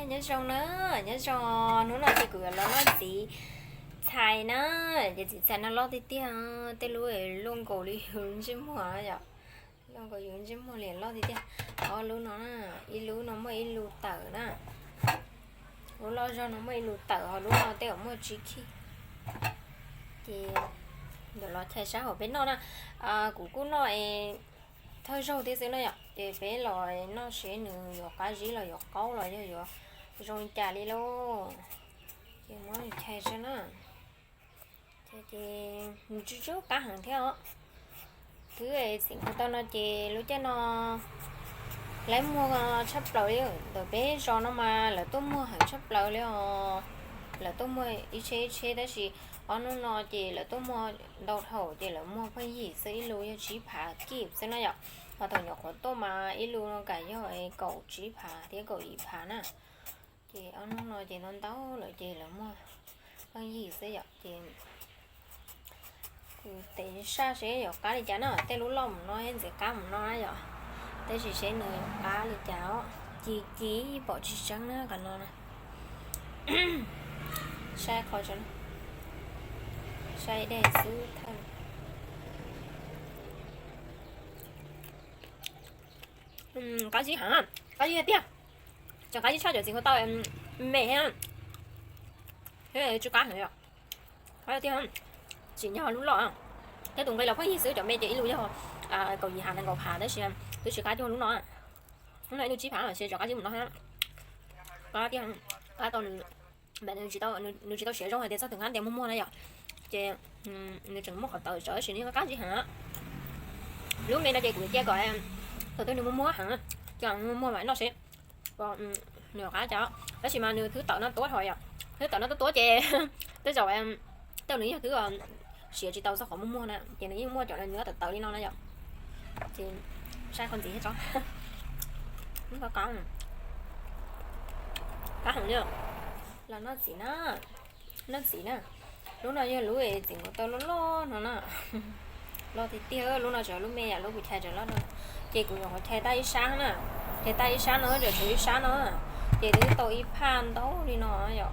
Nyob zoo na, nyob zoo, hnub no ces kuv yuav los noj txiv txhais na, ces txiv txhais no loj tiag tiag, tej lub luaj nkaus li yus ntsej muag yom, luaj nkaus yus ntsej muag li loj tiag tiag. Ob lub no na, ib lub no muaj ib lus tawm na, lub loj zog no muaj ib lus tawm, ho lub no tej zaum muaj tsib khij. Ces yuav los chais sab hauv peb noj na, kuv kuj noj es thawj zaug thiab xwb na yom, ces peb los noj seb nws yuav qab zib los yuav qaub los yog yuav zoo li cas li lauj. Ces muab chais seb na. Ces nws tsw tsw qab heev thiab os. Twb txiv nkaus tau no ces lub caij no lawv muag tshaj plaws li, ntawm peb zos no mas lawv tuaj muag heev tshaj plaws li os. Lawv tuaj muag ib tsheb ib tsheb tab sis ob hnub no ces lawv tuaj muag ntau dhau ces lawv muag pheej yig xwb, ib lus yog tsib phav kib xwb na yom. Ho thaum nyuam qhuav tuaj mas ib lus no kam yog kaum tsib phav thiab kaum yim phav na. Ces ob hnub no ces ntau ntau lawm ces lawv muag pheej yig xwb yom. Ces kuv tev sab seb yuav qab li cas na, tej lub loj mus no thiab ntxiv qab mus no na yom. Tab sis seb nws yuav qab li cas os, ci ci pom tsis tseeb na qhov no na. Saib qhov, saib dej xwb thawj. Qab zib heev, qab zib tiag. Tseem qab zib tshaj cov txiv nkaus tau me thiab, thiab tsw qab heev yom. Qab tiag, tsim nyog lub loj, thiab tus nqi los pheej yig xwb, cov me ces ib lus yog kaum yim hav nees nkaum phav tab sis twb tsis qab cuag lub no. Lub no ib lus tsib phav ces tseem qab zib mus no thiab. Qab tiag, qab tau nws tsis tau siav zoo hais tias txog tus qab tias muag muag na yom. Ces nws tseem muaj qhov tawm tsawv tab sis nws yeej qab zib heev. Lub me no ces kuv cia kom thaum twg nws muag muag heev, ces muag muag mam noj seb nws yuav qab cas. Tab sis mas nws thwb tawm no tuab dhau yom, thwb tawm no tuab tuab ces tej zaum tej nws yog thwb siav tsis tau txog qhov muag muag na ces nws yeej muaj cov nws tawm tawm li no na yom. Ces saib qhov ntxiv thiab tso. Qab heev li. Los noj txiv na, noj txiv na. Lub no yog lub txiv nkaus tau loj loj no na. Loj tiag tiag, lub no tseem lub me yom, lub kuv chais tseem loj no. Ces kuv yuav qhov chais tag ib sab na, chais tag ib sab no, tseem tshuav ib sab no. Ces twb tau ib phaj ntau li no yom.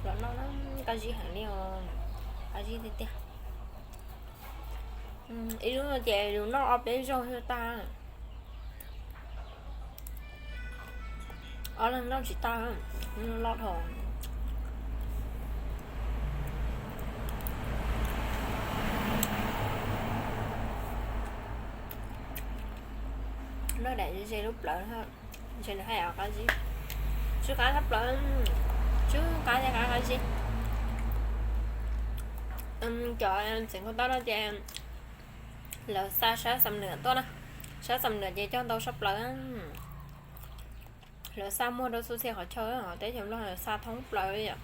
Los noj na, qab zib heev li os, qab zib tiag tiag. Ib lub no ces yus noj ob peb zaug thiaj tag. Ob leeg noj tsis tag, loj dhau. Noj daim ze lub plawv, ntshe nws haj yam qab zib. Tsw qab tshaj plaws, tsw qab thiab qab qab zib. Cov txiv nkaus tau no ces lawv xa sab Xam Nuam tuaj na, sab Xam Nuam ces cog ntau tshaj plaws. Lawv xa muag rau txhua txhia qhov chaw, teb chaws Nplog lawv xa thoob plaws li yom.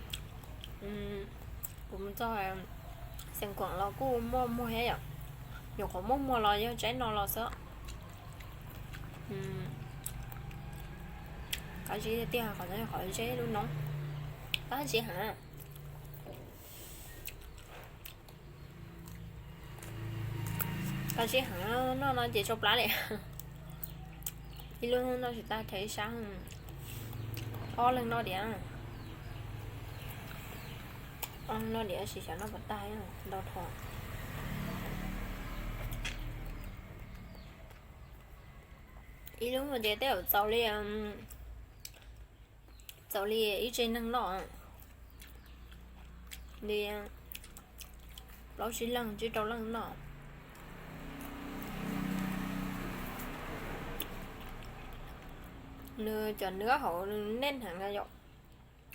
Kuv mus txog Xeev Khuam los kuj muaj muag thiab yom. Nyuam qhuav muaj muag los yog tsaib no los xwb. Qab zib tiag tiag, qhov no yog qhov zeb lub noob. Qab zib heev. Qab zib heev, noj no ces tsau plab li. Ib lub noj tsis tag, chais ib sab. Ob leeg noj diam. Ob leeg noj diam, tab sis xyov noj puas tag, ntau dhau. Ib lub no ces tej zaum txaus li, txaus li ib tse neeg noj, li plaub tsib leeg tsib rau leej noj. Nws cov nws hauv nws nej heev na yom.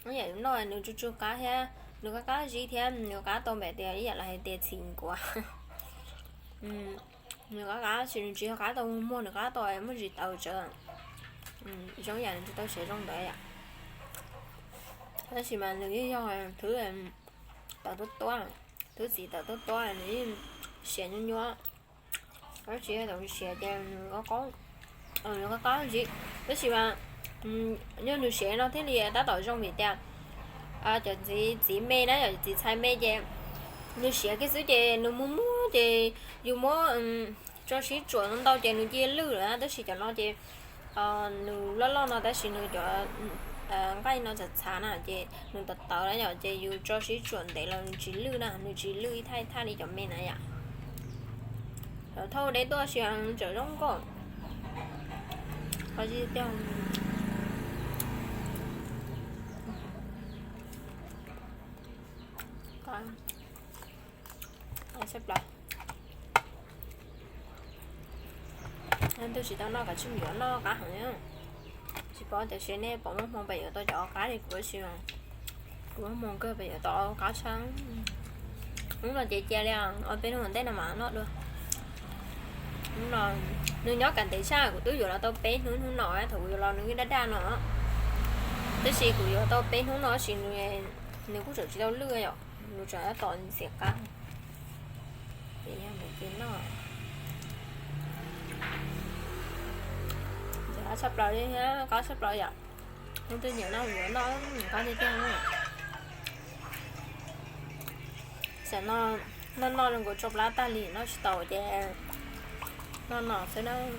Ib yam yus noj nws tsw tsw qab thiab nws qab qab zib thiab nws qab tau npaum tias ib yam li hais tias txhim nkuav. Nws qab qab sis nws tsis yog qab tau muag, nws qab tau muaj zis taws tsawv. Zoo yam nws tsis tau siav zoo ntawd yom. Tab sis mas nws yeej yog thwb tawm tuab tuab, thwb txiv tawm tuab tuab, nws yeej siav nyuaj nyuaj. Tab sis thaum nws siav ces nws qaub, nws qab qab zib. Tab sis mas yog nws siav no thiaj li tab tom zoo vim tias cov txiv, txiv me na, cov txiv txhais me ces nws siav kiag xwb ces nws muag muag ces yus muab tso sib tsuam ntau ces nws cia lwj lawm na. Tab sis cov no ces nws loj loj no tab sis nws cov nqaij no txhav txhav na ces nws tawv tawv na yom, ces yus tso sib tsuam ntev los nws tsis lwj na, nws tsis lwj ib thaj ib thaj li cov me na yom. Cov thauj deb tuaj sis tseem zoo nkauj. Qhov tshaj plaws. Leej twg tsis tau noj kav tsij mus yuav noj, qab heev. Tsis paub tias seb nej puas muaj hmoo pes yuav tau cov qab li kuv, tab sis kuv muaj hmoo kawg pes yuav tau qab tshaj. Hnub no ces cia li, ob peb hnub ntej no mas noj dua. Hnub no nws nyob kam ntev tshaj, kuv twb yuav los tau peb hnub, hnub no thaum kuv yuav los nws yeej daj daj no, tab sis kuv yuav tau peb hnub no tab sis nws kuj tseem tsis tau lwj yom, nws tseem tab tom ntxias qab. Ces yog ntawd ces noj. Ntxim qab tshaj plaws li thiab, qab tshaj plaws yom. Leej twg nyiam noj yuav noj, qab tiag tiag. Xam no noj noj zoo nkaus tsau plab tag li, noj tsis tau ces noj no xwb nawb.